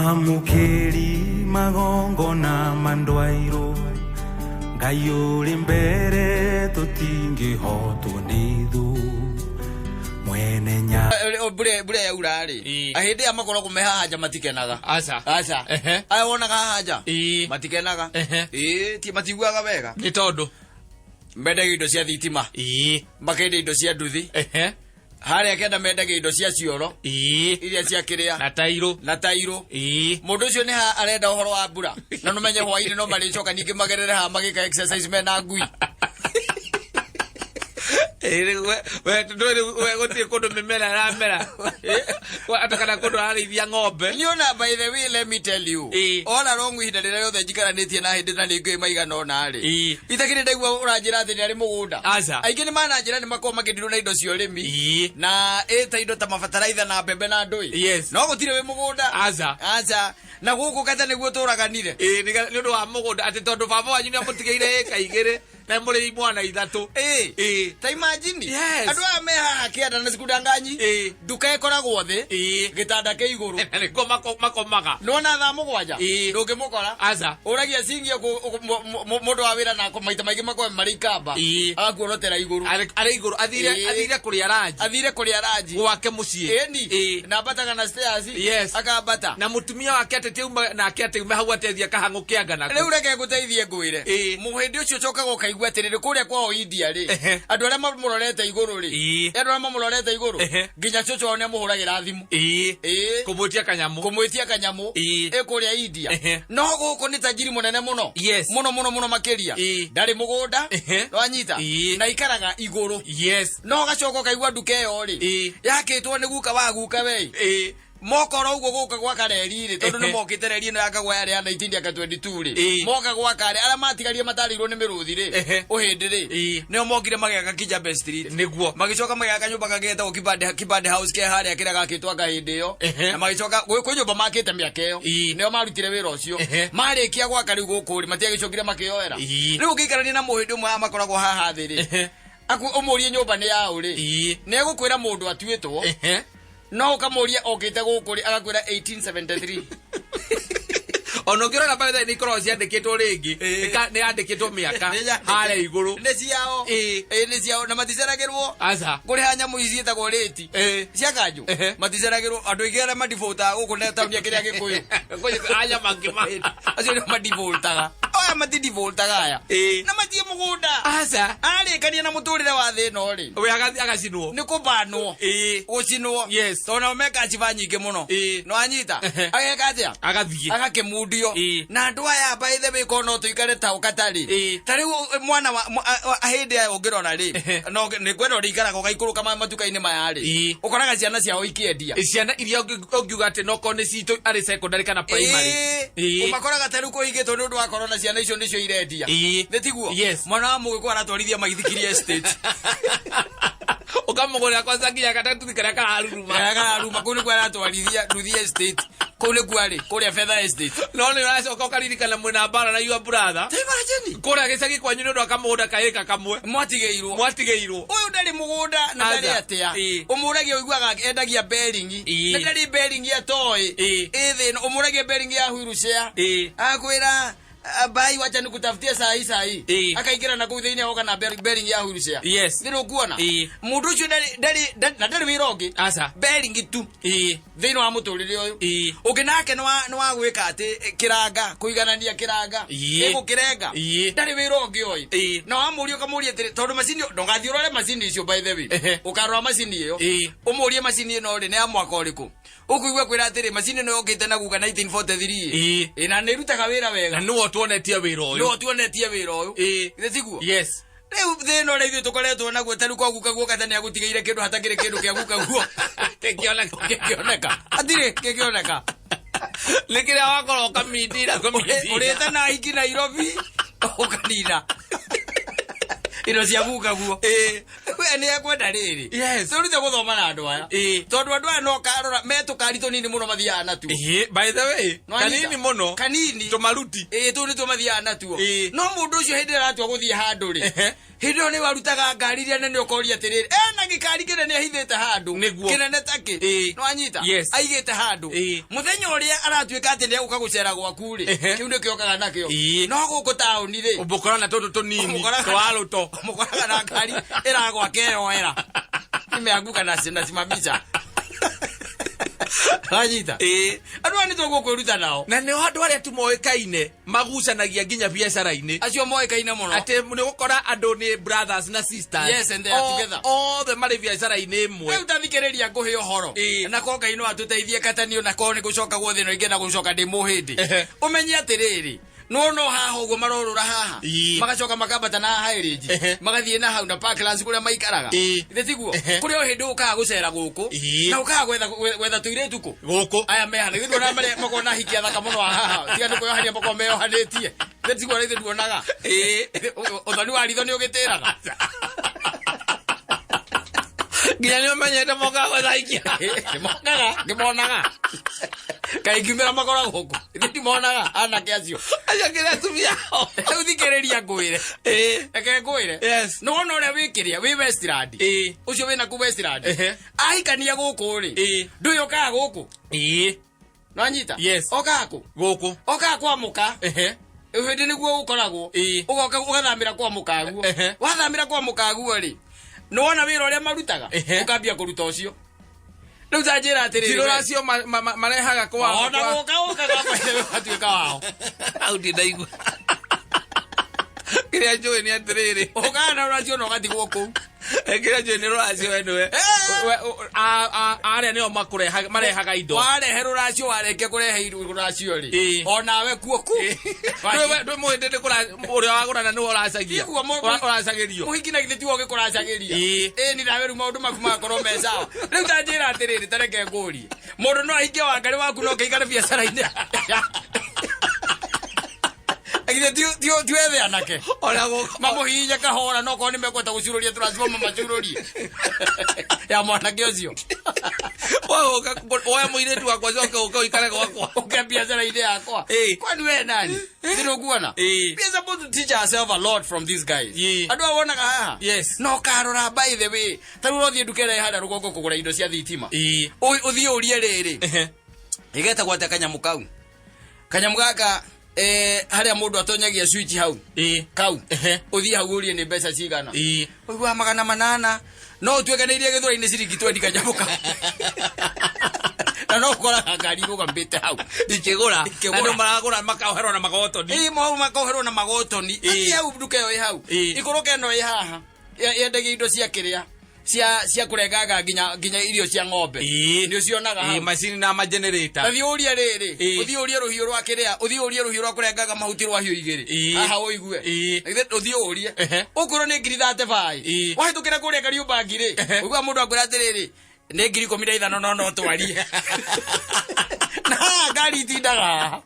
Mwamũkĩri magongona mandwairwo Ngai ũrĩ mbere tũtingĩhotwo nĩ thũ mwene nya Mbura yaura rĩ, ahĩndĩ aya makoragwo me haha nja matikenaga. Aca. Aca. Aya wonaga haha nja matikenaga. Ĩĩ, ti matiguaga wega. Nĩ tondũ Mendagia indo cia thitima, makendia indo cia nduthi. Harĩa kenda mendagia indo cia cioro iria cia kĩrĩa na tairũ. Na tairũ. Mũndũ ũcio nĩ ha arenda ũhoro wa mbura na nũmenye hwainĩ no marĩcoka ningĩ magerere haha magĩka exercise mena ngui. Ĩĩ, rĩu we ndũĩ rĩu we gũtirĩ kũndũ mĩmera ĩramera. Ata kana kũndũ ararĩithia ng'ombe. Niona, by the way, let me tell you, all along ihinda rĩrĩa rĩothe njikaranĩtie na hĩndĩ na nĩ ngũĩ maigana ũna rĩ, itakĩrĩ ndaigua ũranjĩra atĩ nĩ arĩ mũgũnda. Aca. Aingĩ nĩ mananjĩra nĩ makoragwo makĩndirwo na indo cia ũrĩmi na ĩ ta indo ta mabataraitha na mbembe na ndũĩ, no gũtirĩ wĩ mũgũnda. Aca. Aca, na gũkũ kata nĩguo tũraganire. Ĩĩ, nĩ ũndũ wa mũgũnda atĩ tondũ baba wanyu nĩ amũtigĩire ĩka 2 na mũrĩ imwana 3. Ta imagine, andũ aya me haha kĩanda na sikudanganyi, nduka ĩkoragwo thĩ, gĩtanda kĩ igũrũ. Na nĩkuo makomaga. Nĩwona thaa 7, ndũngĩmũkora. Aca. Ũragia cingi mũndũ wa wĩra na maita maingĩ makoragwo marĩ ikamba, agakuorotera igũrũ. Arĩ igũrũ athire. Athire kũrĩa ranji. Athire kũrĩa ranji. Gwake mũciĩ. Ĩni. Na ambataga na stairs. Akambata. Na mũtumia wake atĩ tiuma nake atĩ ume hau atethia kahang'ũ kĩanga nako. Rĩu reke ngũteithie ngwĩre. Mũhĩndĩ ũcio ũcokaga ũkaigua atĩrĩrĩ, kũrĩa kwao India rĩ, andũ arĩa mamũrorete igũrũ rĩ, andũ arĩa mamũrorete igũrũ, nginya cũcũ wao nĩamũhũragĩra thimũ. Kũmwĩtia kanyamũ. Kũmwĩtia kanyamũ. Ĩ kũrĩa India. No gũkũ nĩ tajiri mũnene mũno. Mũno mũno mũno makĩria. Ndarĩ mũgũnda. Wanyita. Na ikaraga igũrũ. No ũgacoka ũkaigua nduka ĩyo rĩ, yakĩtwo nĩ guka wa guka we. Mokora ũguo gũka gwaka reri rĩ, tondũ nĩ mokĩte reri ĩno yakagwo yarĩ ya 1922 rĩ, moka gwaka rĩ, arĩa matigarire matarĩirwo nĩ mĩrũthi rĩ, ũhĩndĩ rĩ, nĩo mokire magĩaka Kijabe Street. Magĩcoka magĩaka nyũmba kangĩ getagwo Kibande House ke harĩa kĩrĩa gakĩtwo anga hĩndĩ ĩyo. Na magĩcoka kwĩ nyũmba makĩte mĩaka ĩyo. Nĩo marutire wĩra ũcio. Marĩkia gwaka rĩu gũkũ rĩ, matiagĩcokire makĩyoera. Rĩu ũngĩikarania na mũhĩndĩ ũmwe aya makoragwo haha thĩ rĩ, ũmũrie nyũmba nĩ yaũ rĩ, nĩ egũkwĩra mũndũ atuĩtwo. No ũkamũria okĩte gũkũ rĩ, agakwĩra 1873. Ona ũngĩrora by the way, nĩ ikoragwo ciandĩkĩtwo rĩngĩ. Nĩ yandĩkĩtwo mĩaka harĩa igũrũ. Nĩ ciao. Ĩĩ, nĩ ciao na maticeragĩrwo. Aca. Kũrĩha nyamũ ici ciĩtagwo rĩti cia kanjũ. Maticeragĩrwo andũ aingĩ arĩa madivoltaga gũkũ na taũni ya kĩrĩa gĩkũyũ. Aya mangĩ acio nĩo madivoltaga, aya matidivoltaga aya. Na matie mũgũnda. Aca. Arĩkania na mũtũrĩre wa thĩ ĩno rĩ, we agathiĩ agacinwo. Nĩ kũbanwo. Gũcinwo. Tondũ nao meka ciba nyingĩ mũno. No anyita. Ageka atĩa? Agathiĩ. Agakĩmundio. Na andũ aya, by the way, korwo no tũikare ta ũkatarĩ ta rĩu mwana wa hĩndĩ aya ũngĩrora rĩ, no nĩ kwenda ũrĩikaraga ũgaikũrũka matuka-inĩ maya rĩ, ũkoraga ciana ciao ikĩendia. Ciana iria ũngiuga atĩ nokorwo nĩ citũ arĩ secondary kana primary. Ũmakoraga ta rĩu kũhingĩtwo nĩ ũndũ wa corona, ciana icio nĩcio irendia. Nĩ tiguo? Yes. Mwana wa mũgĩkũyũ aratwarithia maithikiri estate. Ũkamũgũrĩra kwanza nginya gatatuthi karĩa kararuruma. Karĩa kararuma kũu nĩkuo aratwarithia nduthi estate, kũu nĩkuo arĩ kũrĩa Fedha Estate. No nĩ ũracoka ũkaririkana mwĩna mbara na your brother. Ta imagine. Kũrĩa gĩcagi kwanyu nĩ ũndũ wa kamũgũnda kaĩka kamwe. Mwatigĩirwo. Mwatigĩirwo. Ũyũ ndarĩ mũgũnda na ndarĩ Aca. atĩa. Ũmũragia ũiguaga endagia bearing. Na ndarĩ bearing atoĩ. Ĩ thĩ ĩno ũmũragia bearing ya wheelchair. Akwĩra, "Ah, bai, wacha nikutafutie sahi sahi." Akaingĩra na kũu thĩinĩ agoka na bearing ya wheelchair. Nĩ ũkuona mũndũ ũcio ndarĩ na ndarĩ wĩra ũngĩ. Aca. Bearing tu thĩinĩ wa mũtũrĩre ũyũ. Ũngĩ nake nĩ wa gwĩka atĩ kĩranga, kũiganania kĩranga, ĩgũkĩrenga. Ndarĩ wĩra ũngĩ oĩ. Na wamũria ũkamũria atĩrĩ, tondũ macini ndũgathiĩ ũrore macini icio, by the way, ũkarora macini ĩyo, ũmũrie macini ĩno rĩ, nĩ ya mwaka ũrĩkũ, ũkũigua kwĩra atĩrĩ, macini ĩno yokĩte na guka 1943. Ĩ na nĩ ĩrutaga wĩra wega. Na nĩwe tuonetie wĩra ũyũ. Nĩwe tuonetie wĩra ũyũ. Githĩ tiguo? Yes. Rĩu thĩna ũrĩa ithuĩ tũkoretwo naguo, ta rĩu kwa guka guo kata nĩ agũtigĩire kĩndũ, hatakĩrĩ kĩndũ kĩa guka guo kĩkĩoneka. Kĩkĩoneka, hatirĩ kĩkĩoneka. Nĩ kĩrĩa wakorwo ũkamindira kũmindira. Ũrĩte na hiki Nairobi ũkanina indo cia guka guo. We nĩ ekwenda rĩrĩ. Tũrute gũthoma na andũ aya, tondũ andũ aya no karora me tũkari tũnini mũno mathiaga natuo. By the way, No anyita. Kanini mũno. Kanini. Tũmaruti. Ĩĩ, tũu nĩtuo mathiaga natuo. No mũndũ ũcio hĩndĩ ĩrĩa aratua gũthiĩ handũ rĩ, Hĩndĩ ĩyo nĩ warutaga ngari iria nene, ũkoria atĩrĩrĩ, ena gĩkari kĩnene ahithĩte handũ. Nĩguo. Kĩnene takĩ. Nĩwanyita? Yes. Aigĩte handũ. Mũthenya ũrĩa aratuĩka atĩ nĩegũka gũcera gwaku rĩ, kĩu nĩkĩo okaga nakĩo. No gũkũ taũni rĩ, Ũmũkora na tũtũ tũnini twa rũto. Mũkoraga na ngari ĩragwa keyoera, imeanguka na nasimamisha. Wanyita? Ĩĩ. Andũ aya nĩ tũgũkwĩruta nao. Na nĩo andũ arĩa tu moĩkaine magucanagia nginya biacara-inĩ. Acio moĩkaine mũno. Atĩ nĩ gũkora andũ nĩ brothers na sisters. Yes, and they are together. Othe marĩ biacara-inĩ ĩmwe. Rĩu tathikĩrĩria ngũhe ũhoro. Na ko Ngai no atũteithie katanio, na korwo nĩ gũcoka guothe no ingĩenda gũcoka ndĩ mũhĩndĩ. Ũmenye atĩrĩrĩ, no no haha ũguo marorũra haha, magacoka makambata na haha ĩrĩnji, magathiĩ na hau na Parklands kũrĩa maikaraga. Githĩ tiguo? Kũrĩa o hĩndĩ ũkaga gũcera gũkũ na ũkaga gwetha tũirĩtu kũ? Gũkũ. Aya mehana githĩ ndũona marĩa makoragwo na hiki athaka mũno haha, tiga nĩ kwĩyohania makoragwo meyohanĩtie. Githĩ tiguo? Githĩ nduonaga? Ĩĩ. Ũthoni wa ritho nĩ ũgĩtĩraga. Nginya nĩ ũmenyete mokaga gwetha ikia. Mokaga ngĩmonaga kaĩ ngiumĩra makoragwo kũ? Ithe ndimonaga anake acio. Acio kĩrĩa atumia ao. Rĩu thikĩrĩria ngwĩre. Reke ngwĩre. Nĩ wona ũrĩa wĩkĩrĩa wĩ Westland, ũcio wĩna ku Westland, ahikania gũkũ rĩ, ndũĩ okaga gũkũ? Nwanyita? Yes. Okaga kũ? Gũkũ. Okaga kwa mũka. Hĩndĩ nĩguo ũkoragwo ũgoka ũgathamĩra kwa mũkaguo. Wathamĩra kwa mũkaguo rĩ, nĩwona wĩra ũrĩa marutaga, ũkambia kũruta ũcio. Rĩu ta njĩra atĩrĩrĩ, Ti rũracio marehaga kwa ona gũka ũkaga watuĩka wao. Hau ndi ndaigua. Kĩrĩa njũĩ nĩ atĩrĩrĩ, ũkaga na rũracio na ũgatigwo kũu. Kĩrĩa njũĩ nĩ rũracio we nĩwe. Arĩa nĩo makũrehaga, marehaga indo. Warehe rũracio, warĩkia kũrehe rũracio rĩ, onawe kuo ku. Ndwĩ mũhĩndĩ nĩ ũrĩa wagũrana nĩwe ũracagia. Tiguo Ũracagĩrio. Mũhiki na githĩ tiwe ũgĩkũracagĩria? Ĩĩ. Ĩĩ, ni nawe rĩu maũndũ maku magakorwo me sawa. Rĩu ta njĩra atĩrĩrĩ, ta reke ngũrie, mũndũ no ahingie wangarĩ waku no kĩigane biacara-inĩ? Githĩ ti wethe anake Ona gũka mamũhihinye kahora, no korwo nĩ mekwenda gũcururia tũracibo mamacururie ya mwanake ũcio. Woka woya mũirĩtu wakwa, coke ũke ũikare gwakwa. Ũke biacara-inĩ yakwa. Kwani we nani? Thĩ kuona? We are supposed to teach ourselves a lot from these guys. Andũ aya wonaga haha, no karora, by the way, ta rĩu ũrothiĩ nduka ĩrĩa ĩ harĩa rũgongo kũgũra indo cia thitima. Ũthiĩ ũrie rĩrĩ, ĩgetagwo atĩa kanyamũ kau, kanyamũ gaka, harĩa mũndũ atonyagia switch hau, kau. Ũthiĩ hau ũrie nĩ mbeca cigana. Ũiguaga 800, no ũtuĩke nĩ iria gĩthũra-inĩ ciringi 20 kanyamũ kau, na no ũkoraga ngari irũgamĩte hau. Ikĩgũra. Ikĩgũra. Andũ maragũra makaoherwo na magotoni. Ĩĩ, mau makoherwo na magotoni. Athiĩ hau nduka ĩyo ĩ hau. Ikũrũka ĩno ĩ haha yendagia indo cia kĩrĩa cia kũrenganga nginya irio cia ng'ombe. Nĩ ũcionaga hau. Macini na magenerator. Ũthiĩ ũrie rĩrĩ, ũthiĩ ũrie rũhiũ rwa kĩrĩa, ũthiĩ ũrie rũhiũ rwa kũrengaga mahuti rwa hiũ igĩrĩ haha ũigue. Githĩ ũthiĩ ũrie ũkorwo nĩ ngiri 35. Wahĩtũkĩra kũrĩa Kariũmbangi rĩ, ũiguaga mũndũ akwĩra atĩrĩrĩ, nĩ 15,000, no twarie. Na haha ngari itindaga haha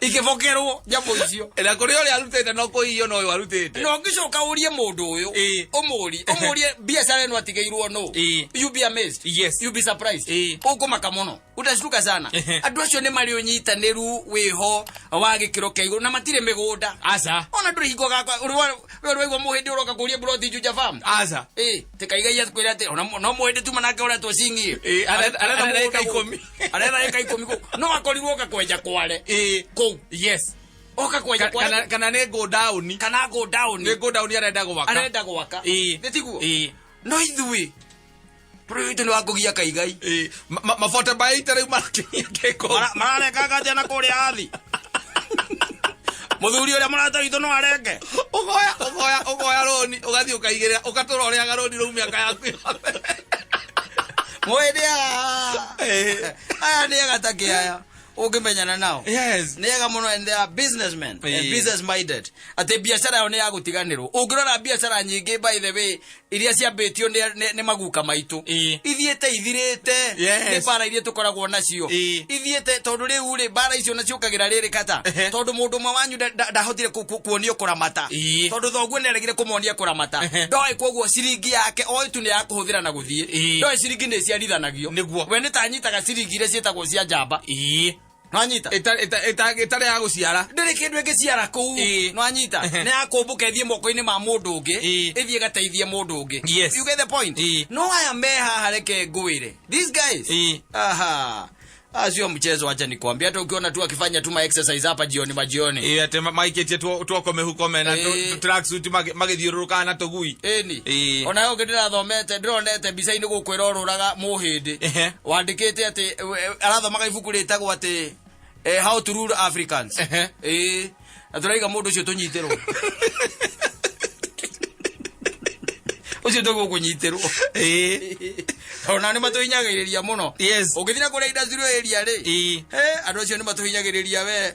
ikĩbokerwo nyamũ icio. Na kũrĩ ũrĩa arutĩte no kũiywo no ũyũ arutĩte. Na ũngĩcoka ũrie mũndũ ũyũ, ũmũrie biacara ĩno atigĩirwo nũ, you be amazed. You be surprised. Ũkũmaka mũno, utashtuka sana. Andũ acio nĩ marĩ ũnyitanĩru wĩho wa gĩkĩro kĩa igũrũ na matirĩ mĩgũnda. Aca. Ona ndũrĩ hingo gakwa we waigua mũhĩndĩ ũroka kũria mburoti Juja Farm. Aca. Ĩ tikaigai kwĩra atĩ ona no mũhĩndĩ tuma nake ũretwo cing'i. Aretha ĩka 10. Aretha ĩka 10 kũu, no akorirwo oka kwenja kware kũu. Oka kwenja kware. Kana nĩ go down. Kana go down. Nĩ go down arenda gwaka. Arenda gwaka. Nĩ tiguo? Ĩĩ. No ithuĩ bũrũri witũ nĩ wa kũgia kaigai. Ĩĩ. Mabote baita rĩu marakinyia kĩko. Mararengaga atĩa na kũrĩa athi mũthuri ũrĩa mũrata witũ no arenge. Ũkoya rũni ũgathiĩ ũkaigĩrĩra ũgatũra ũrĩaga rũni rũu mĩaka yaku yothe. Mwĩndĩ aya nĩ ega takĩ aya ũngĩmenyana nao. Nĩ ega mũno, and they are businessmen and business minded, atĩ biacara yao nĩ ya gũtiganĩrwo. Ũngĩrora biacara nyingĩ, by the way, iria ciambĩtio nĩ maguka maitũ, ithiĩte ithirĩte. Nĩ bara iria tũkoragwo nacio ithiĩte, tondũ rĩu rĩ bara icio naciũkagĩra rĩrĩ kata, tondũ mũndũ ũmwe wanyu ndahotire kuonio kũramata, tondũ thoguo nĩ aregire kũmonia kũramata. Ndoĩ koguo ciringi yake oĩ tu nĩ ya kũhũthĩra na gũthiĩ. Ndoĩ ciringi nĩ iciarithanagio. Nĩguo. We nĩ ta anyitaga ciringi iria ciĩtagwo cia njamba. Nwanyita. Ĩtarĩ ya gũciara. Ndĩrĩ kĩndũ ĩngĩciara kũu. Nwanyita. Nĩ yakũmbũka ĩthiĩ moko-inĩ ma mũndũ ũngĩ, ĩthiĩ ĩgateithie mũndũ ũngĩ. You get the point? No aya me haha, reke ngwĩre, these guys, aha, sio mchezo. Acha nikwambie, hata ukiona tu akifanya tu ma exercise hapa jioni majioni. Ĩ, atĩ maikĩtie tuoko mĩhuko mena tracksuit, magĩthiũrũrũkaga na tũgui. Ĩni. Ona yo ũngĩ ndĩrathomete, ndĩronete mbica-inĩ gũkũ ĩrorũraga mũhĩndĩ wandĩkĩte atĩ arathomaga ibuku rĩtagwo atĩ How to Rule Africans. Ĩ, na tũraiga mũndũ ũcio tũnyitĩrwo, ũcio tũgũkũnyitĩrwo. Ona nĩ matũhinyagĩrĩria mũno. Ũngĩthiĩ na kũrĩa industrial area rĩ, he andũ acio nĩ matũhinyagĩrĩria we,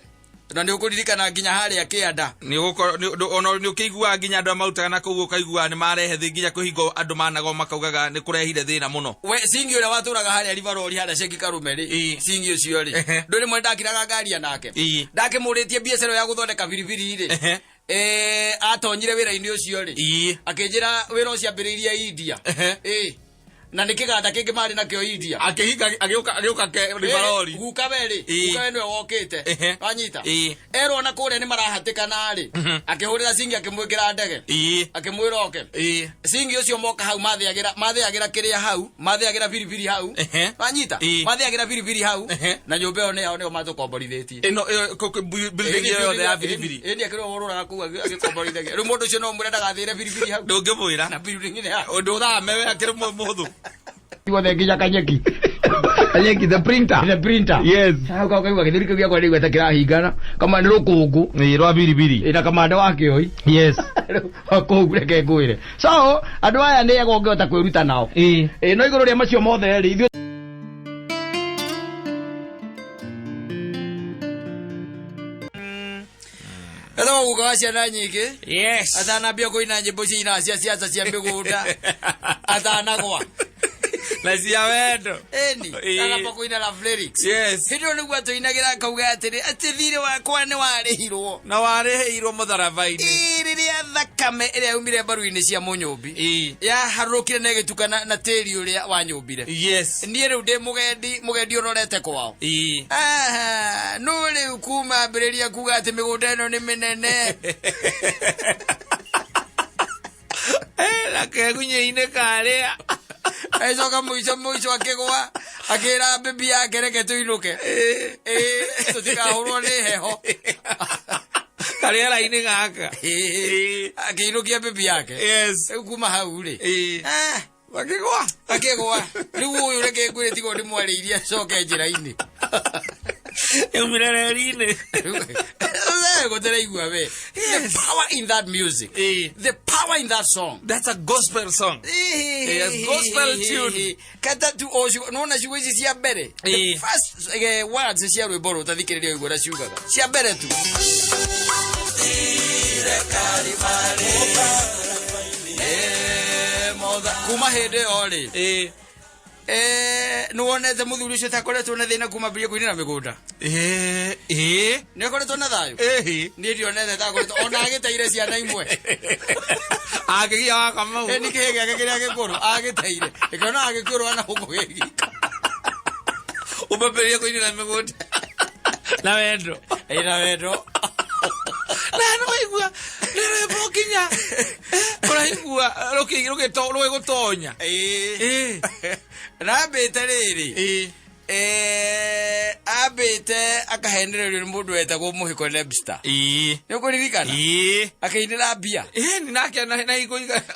na nĩ ũkũririkana nginya harĩa kĩanda. Nĩ ũgũkorwo ona nĩ ũkĩiguaga nginya andũ arĩa marutaga na kũu, ũkaigua nĩ marehe thĩ nginya kũhingo andũ managwo makaugaga nĩ kũrehire thĩna mũno. We Singi ũrĩa watũraga harĩa Rivarori, harĩa Ceki Karume rĩ, Singi ũcio rĩ, ndũrĩ rĩmwe ndakiraga ngaria nake, ndakĩmũrĩtie biacara ya gũthondeka biribiri rĩ, atonyire wĩra-inĩ ũcio rĩ, akĩnjĩra wĩra ũcio ambĩrĩirie India. Na nĩ kĩganda kĩngĩ marĩ nakĩo India. Akĩhinga, agĩũka ke Rivarori. Guka we rĩ, guka we nĩwe wokĩte. Wanyita? Erwo na kũrĩa nĩ marahatĩkana rĩ, akĩhũrĩra Singi, akĩmwĩkĩra ndege, akĩmwĩra oke. Singi ũcio moka hau, mathĩagĩra kĩrĩa hau, mathĩagĩra biribiri hau. Wanyita? Mathĩagĩra biribiri hau. Na nyũmba ĩyo nĩ yao, nĩo matũkomborithĩtie. Ĩno ĩyo building ĩyo yothe ya biribiri. Ĩni, akĩrĩ ũrũraga kũu agĩkomborithagia. Rĩu mũndũ ũcio no ũmwĩre ndagathĩre biribiri hau Ndũngĩmwĩra. na building nĩ yao. Ũndũ ũthame we akĩrĩ mũhũthũ. Guothe nginya kanyeki kanyeki, the printer, the printer. Hau kau kaigua gĩthũri kĩu gĩakwa nĩigua ta kĩrahingana kama nĩ rũkũngũ. Ĩ, rwa biribiri. Ĩ, na kamande wa kĩoi. Kũu reke ngwĩre, so andũ aya nĩ ega ũngĩhota kwĩruta nao. Ĩ, no igũrũ rĩa macio mothe rĩ, ithuĩ etagwo guka wa ciana nyingĩ. Atanambia kũina nyĩmbo ici ina cia ciaca cia mĩgũnda, atanagwa. Na cia wendo. Ĩni. Atanamba kũina love lyrics. Hĩndĩ ĩyo nĩguo atũinagĩra akauga atĩrĩ, atĩ thirĩ wakwa nĩ warĩhirwo. Na warĩhĩirwo mũtharaba-inĩ. Ĩ, rĩrĩa thakame ĩrĩa yaumire mbaru-inĩ cia mũnyũmbi yaharũrũkire na ĩgĩtukana na tĩri ũrĩa wanyũmbire, niĩ rĩu ndĩ mũgendi, mũgendi ũrorete kwao. Aha, no rĩu kuma ambĩrĩria kuga atĩ mĩgũnda ĩno nĩ mĩnene. Na kegunyĩ-inĩ karĩa. Agĩcoka mũico mũico akĩgwa, akĩra bibi yake, "Reke tũinũke, ĩ, tũtikahũrwo nĩ heho." Karĩera-inĩ gaka. Akĩinũkia bibi yake. Rĩu kuma hau rĩ, Makĩgwa. Akĩgwa. Rĩu ũyũ reke ngwĩre, tiga ndĩmwarĩirie acoke njĩra-inĩ. Yaumire reri-inĩ. Gũtĩraigua we the power in that music, the power in that song. That's a gospel song. Yes, gospel tune. Kata tu o ciugo, nona ciugo ici cia mbere, the first words cia rwĩmbo rũ, tathikĩrĩria ũigua ũrĩa ciugaga cia mbere tu. Kuma hĩndĩ ĩyo rĩ, nĩ wonete mũthuri ũcio takoretwo na thĩna kuma ambĩrĩrie kũinĩra mĩgũnda? Ĩ. Nĩ akoretwo na thayũ. Ĩ. Niĩ ndionete takoretwo ona agĩteire ciana imwe. Akĩgia wa Kamau. Ĩ, nĩ kĩhĩ gĩake kĩrĩa gĩkũrũ agĩteire ĩkĩona agĩkĩũrwo na gũkũ gĩgika. Ũmambĩrĩrie kũinĩra mĩgũnda na wendo. Ĩna wendo. Na nĩ waigua nĩ rwĩmbo nginya ũraigua rũgĩgũtonya. Na ambĩte rĩrĩ, ambĩte akahenererio nĩ mũndũ wetagwo Mũhĩko Lebster. Nĩ ũkũririkana? Akĩinĩra mbia. Ĩ, nake na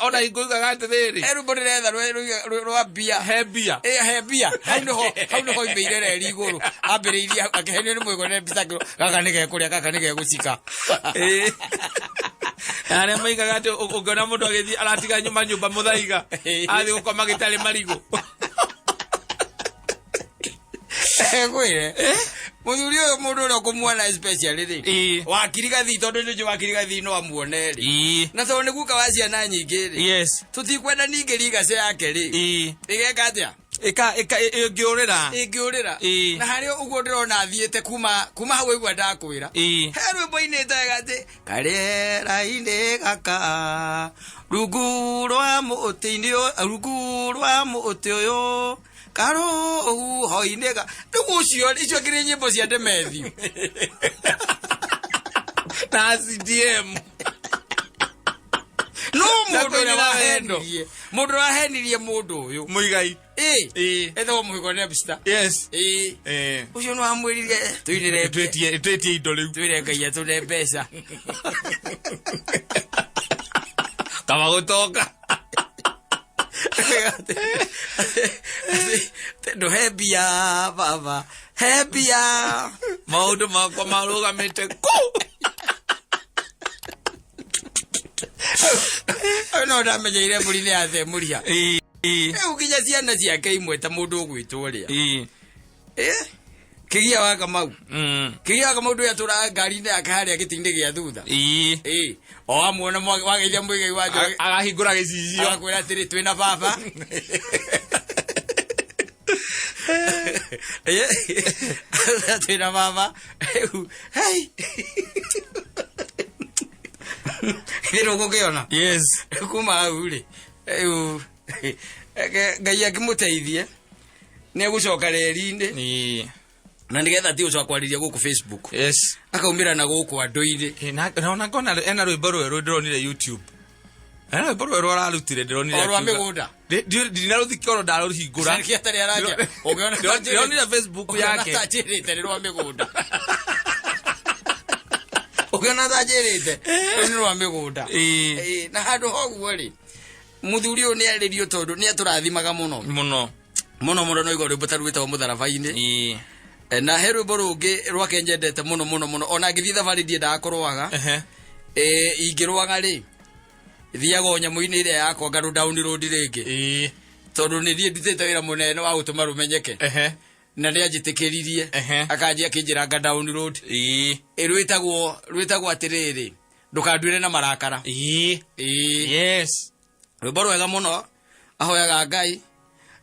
ona hingo igaga atĩrĩrĩ, He rwĩmbo ndĩretha rwa mbia. He mbia. Ĩ, he mbia. Hau nĩho oimĩire reri igũrũ, ambĩrĩirie akĩhenio nĩ Mũhĩko Lebster, akĩrwo gaka nĩ gekũrĩa, gaka nĩ gegũcika. Ĩ. Na arĩa moigaga atĩ ũngĩona mũndũ agĩthiĩ aratiga nyũmba nyũmba mũthaiga, athiĩ gũkoma gĩtarĩ marigũ. Ngwĩre, mũthuri ũyũ, mũndũ ũrĩa ũkũmuona especially rĩ, wakiri Gathii, tondũ nĩ wakiri Gathii no amuone rĩ, na tondũ nĩ guka wa ciana nyingĩ rĩ, tũtikwenda ningĩ rigace yake rĩ ĩgeka atĩa? Ĩka ĩka ĩngĩũrĩra. Ĩngĩũrĩra. Na harĩ ũguo ndĩrona athiĩte kuma hau aigua ndakwĩra. He rwĩmbo inĩte wega atĩ karĩera-inĩ gaka, rungu rwa mũtĩ-inĩ rungu rwa mũtĩ ũyũ. Karũhuho-inĩ ga rĩu ũcio icio ngiri nyĩmbo cia Demethiũ. Na CDM. No Na mũndũ ũrĩa kũinĩra wendo. wahenirie, mũndũ ũrĩa wahenirie mũndũ ũyũ. Muigai. Ĩ. Ĩ. Etagwo Mũhiko Webster. Yes. Ĩ. Eh. Ũcio nĩ wamwĩrire tũinĩre Twetie twetie indo rĩu. twĩre Ngai atũne mbeca. Kama gũtonga. Ndũhe mbia baba, he mbia. Maũndũ makwa marũgamĩte kũ. Hau no ndamenyeire mbũri nĩ yathemũria. Ĩ. Rĩu nginya ciana ciake imwe ta mũndũ ũgwĩtwo ũrĩa. Ĩ. Eh? Kĩgia wa Kamau. Kĩgia wa Kamau ndũrĩa atũraga ngari-inĩ yake harĩa gĩtĩ-inĩ gĩa thutha. Ĩ. Ĩ. O amuona wageithia Mũigai wa Njoroge. Agahingũra gĩcicio. Agakwĩra atĩrĩ twĩna baba. Ĩ. Twĩna baba. Rĩu, hei. Githĩ ndũgũkĩona? Yes. Kuma hau rĩ, rĩu Ngai akĩmũteithie nĩ egũcoka reri-inĩ Ĩ. na nĩgetha ti gũcoka kwarĩria gũkũ Facebook Yes. akaumĩra na gũkũ andũ-inĩ. Ĩ, na ona ngona ena rwĩmbo rwerũ ndĩronire YouTube. Ena rwĩmbo rwerũ ararutire ndĩronire. O rwa akiuga- mĩgũnda? Ndinarũthika oro ndarũhingũra. Nĩkĩ atarĩ aranja? Ũngĩona Ndĩronire Facebook yake. Ũngĩona ta njĩrĩte nĩ rwa mĩgũnda. Ũngĩona ta njĩrĩte rũu nĩ rwa mĩgũnda. Ĩ. Ĩ, na handũ hoguo rĩ mũthuri ũyũ nĩ arĩrio tondũ nĩ atũrathimaga mũno Mũno. mũno mũno no igua rwĩmbo ta rwĩtagwo mũtharaba-inĩ. Ĩ. Na he rwĩmbo rũngĩ rwake nyendete mũno mũno mũno ona ngĩthiĩ thabarĩ ndiendaga kũrwaga. Ehe. Ingĩrwaga rĩ thiaga o nyamũ-inĩ ĩrĩa yakwa ngarũ download rĩngĩ. Ĩ. Tondũ nĩ niĩ ndutĩte wĩra mũnene wa gũtũma rũmenyeke. Ehe. Na nĩ anjĩtĩkĩririe. Ehe. Akanjia akĩnjĩra nga download. Ĩ. Rwĩtagwo atĩrĩrĩ ndũkanduĩre na marakara. Ĩ. Ĩ. Yes. Rwĩmbo rwega mũno ahoyaga Ngai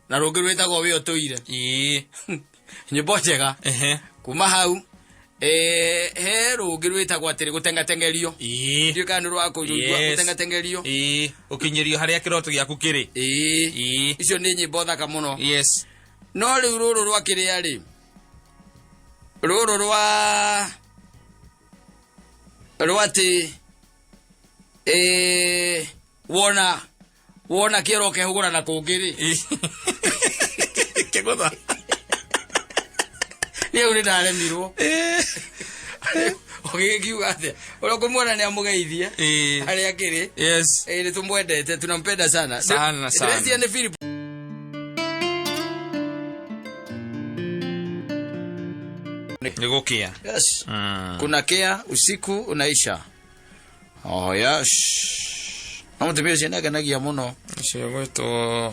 na rũngĩ rwĩtagwo wĩ ũtũire. Ĩ. Nyĩmbo njega. Ehe. Kuma hau he rũngĩ rwĩtagwo atĩrĩ gũtengatengerio. Ĩ. Ndiũĩ kana nĩ rwa kũigua Yes. gũtengatengerio. Ĩ. Ũkinyĩrio harĩa kĩroto gĩaku kĩrĩ. Ĩ. Ĩ. Icio nĩ nyĩmbo thaka mũno. Yes. No rĩu rũrũ rwa kĩrĩa rĩ rũrũ rwa rwa atĩ wona wona kĩero ũkehũgũra na kũngĩ rĩ. Ĩ. Kĩgũtha. Niĩ rĩu nĩ ndaremirwo. Ũgĩkiuga atĩa? Ũrĩa ũkũmuona nĩ amũgeithie. Ĩ. Harĩa akĩrĩ. Yes. Nĩ tũmwendete, tunampenda sana. Sana, sana. Ndĩreciria nĩ Philip. Nĩ gũkĩa. Yes. Kuna kea usiku unaisha. Oh yes. Na mũtumia ũcio nĩangenagia mũno. Ũcio gwĩtwo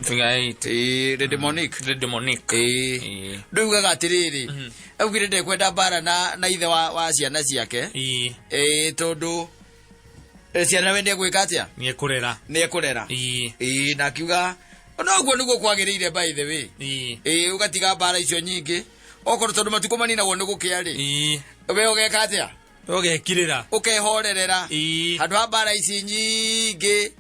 figure eight. Ĩ, Lady Monique. Lady Monique. Ĩ. Ĩ. Ndaugaga atĩrĩrĩ, augire ndekwenda mbara na ithe wa ciana ciake. Ĩ. Ĩ, tondũ ciana we nĩegwĩka atĩa? Nĩekũrera. Nĩekũrera. Ĩ. Ĩ, na akiuga noguo nĩguo kwagĩrĩire by the way. Ĩ. Ĩ, ũgatiga mbara icio nyingĩ. Okorwo tondũ matukũ maninagwo nĩ gũkĩa rĩ. Ĩ. We ũgeka atĩa? Ũgekirĩra. Ũkehorerera. Ĩ. Handũ ha mbara ici nyingĩ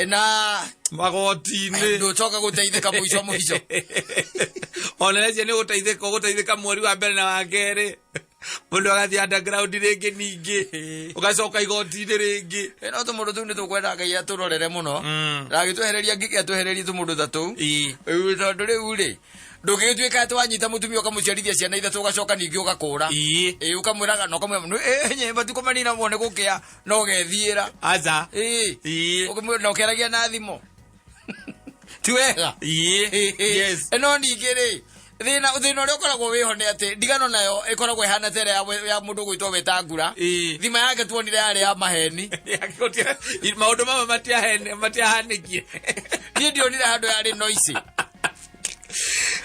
na magoti-inĩ. Ndũcoka gũteithĩka mũico mũico. Ona rĩcio nĩ gũteithĩka, ũgũteithĩka mweri wa mbere na wa kerĩ. Mũndũ agathiĩ underground rĩngĩ ningĩ. Ũgacoka igoti-inĩ rĩngĩ. No tũmũndũ tũu nĩ tũkwenda Ngai atũrorere mũno. Na agĩtwehereria ngigĩ atwehererie tũmũndũ ta tũu. Ĩ. Rĩu tondũ rĩu rĩ, ndũngĩgĩtuĩka atĩ wanyita mũtumia ũkamũciarithia ciana ithatũ ũgacoka ningĩ ũgakũra. Ĩ. Ĩ, ũkamwĩraga na ũkamwĩra, nye, matukũ manina muone gũkĩa, no ũgethiĩra. Aca. Ĩ. Ĩ. Ũkamwĩra na ũkĩaragia na thimũ. Ti wega? Ĩ. Yes. No ningĩ rĩ, thĩna ũrĩa ũkoragwo wĩho nĩ atĩ ndigano nayo ĩkoragwo ĩhana ta ĩrĩa ya mũndũ ũgwĩtwo Wetangula. Ĩ. Thima yake tuonire yarĩ ya maheni. Maũndũ mamwe matiahanĩkire. Niĩ ndionire handũ yarĩ noisy.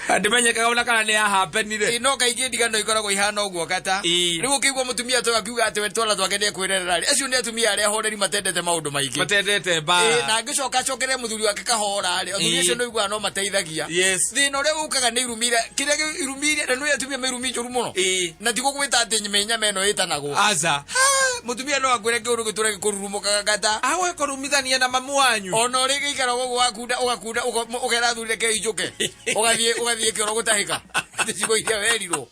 Ndĩmenyekaga ona kana nĩ yahapenire. Ĩ, no kaingĩ ndigano ikoragwo ihana ũguo kata. Ĩ. Rĩu ũkĩigua mũtumia toyũ akiuga atĩ we twana twake nĩekwĩrerera rĩ, acio nĩ atumia arĩa ahoreri matendete maũndũ maingĩ. Matendete Ĩ, mbara. na angĩcoka acokerere mũthuri wake kahora rĩ, athuri Ĩ. acio nĩ ũiguaga no mateithagia. Yes. Thĩna ũrĩa ũkaga nĩ irumi iria, kĩrĩa irumi iria, na nĩ atumia me irumi njũru mũno. Ĩ. Na ti gũgwĩta atĩ mĩnyama ĩno ĩtanagwo. Aca. Mũtumia no akwĩre kĩũndũ gĩtũre gĩkũrurumũkaga kata. Agwe kũrumithania na mamu wanyu. Ona ũrĩ gĩikara ũguo wakunda ũgakunda ũkera athuri reke injũke. Ũgathiĩ ũgathiĩ kĩoro gũtahĩka. Ciugo iria werirwo.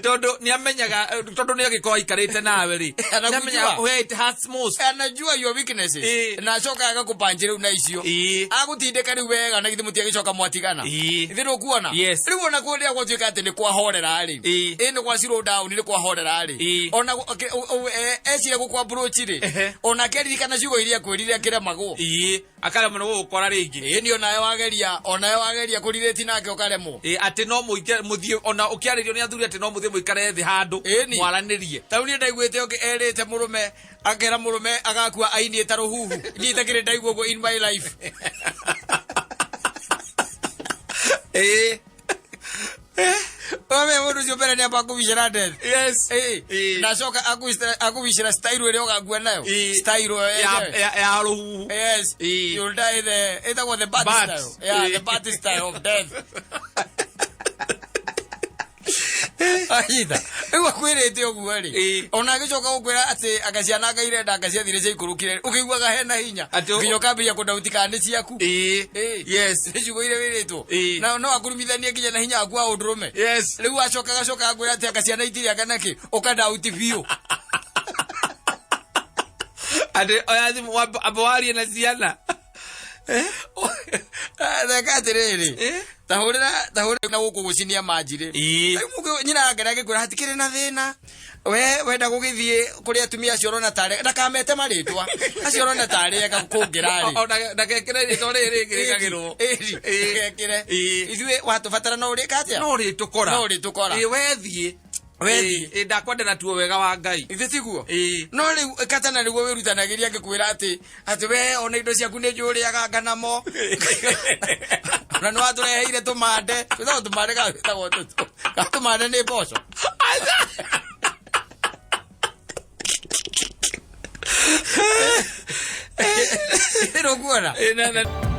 Tondũ nĩ amenyaga, tondũ nĩ agĩkorwo aikarĩte nawe rĩ. Anakujua. Nĩ amenyaga where it hurts most. Anajua your weaknesses. Ĩ. Na acoka agakũpanji rĩu na icio. Ĩ. Agũtindĩka rĩu wega na githĩ mũtiagĩcoka mwatigana. Ĩ. Ithe ndũkuona? Yes. Rĩu ona kũrĩa gwatuĩka atĩ nĩ kwahorera rĩ. Ĩ. Ĩ nĩ gwa slow down nĩ kwahorera rĩ. Ĩ. Ona ecire gũkũ approach rĩ. Ehe. Ona akĩririkana ciugo iria akwĩrire akĩremagwo. Ĩ. Akaremwo nĩ gũgũkora rĩngĩ. Ĩ ni onawe wageria, onawe wageria kũrirĩti nake ũkaremwo. Ĩ, atĩ no mũike mũthiĩ ona ũkĩarĩrio nĩ athuri atĩ no mũthiĩ mũikare thĩ handũ Ĩni. mwaranĩrie. Ta rĩu niĩ ndaiguĩte ũngĩ erĩte mũrũme akera mũrũme agakua ainie ta rũhuhu. Niĩ itakĩrĩ ndaigua ũguo in my life. Ĩ. Wame mũndũ ũcio mbere nĩ amba akũbicĩra death. Yes. Ĩ. Ĩ. Na acoka akũbicĩra style ĩrĩa ũgakua nayo. Ĩ. Style ĩyo yenyewe. Ya rũhuhu. Yes. Ĩ. You'll die the ĩtagwo the bat Bat. style. Yeah, Ĩ. the bat style of death. Anyita. Rĩu akwĩrĩte ũguo rĩ. Ĩ. Ona agĩcoka gũkwĩra atĩ anga ciana anga irenda anga ciathire ciaikũrũkire. Ũkĩiguaga hena hinya. Atĩ Nginya ũkambĩrĩria kũndauti kana nĩ ciaku. Ĩ. Ĩ. Yes. Nĩ ciugo iria wĩrĩtwo. Ĩ. Na no akurumithanie nginya na hinya waku wa ũndũrũme. Yes. Rĩu acoka agacoka akwĩra atĩ anga ciana itirĩ anga nakĩ. Ũkandauti biũ. Atĩ oya thimũ amba warie na ciana. Reka atĩrĩrĩ. Eh? Tahũrĩra tahũrĩra na gũkũ gũcinia manji rĩ. Ĩ. Rĩu mũndũ nyina yake agĩkwĩra hatikĩrĩ na thĩna. We wenda gũgĩthiĩ kũrĩ atumia acio ũrona tarĩ ndakamete marĩtwa acio ũrona tarĩ ega kũngĩra rĩ. Ona ndagekĩre rĩtwa rĩrĩ rĩngĩ rĩkagĩrwo. Ĩri, ndagekĩre. Ĩ. Ithuĩ watũbatara no ũrĩka atĩa? No ũrĩtũkora. No ũrĩtũkora. Ĩ wethiĩ. Wethiĩ. Ĩ ndakwendera tuo wega wa Ngai. Ithe tiguo? Ĩ. No rĩu katana nĩguo wĩrutanagĩria ngĩkwĩra atĩ atĩ we ona indo ciaku nĩ njũrĩaga nganamo. Ona nĩ watũreheire tũmande. Twĩtagwo tũmande kana twĩtagwo tũtũ. Kana tũmande nĩ mboco. Ĩno kuona? Ĩ, na- na-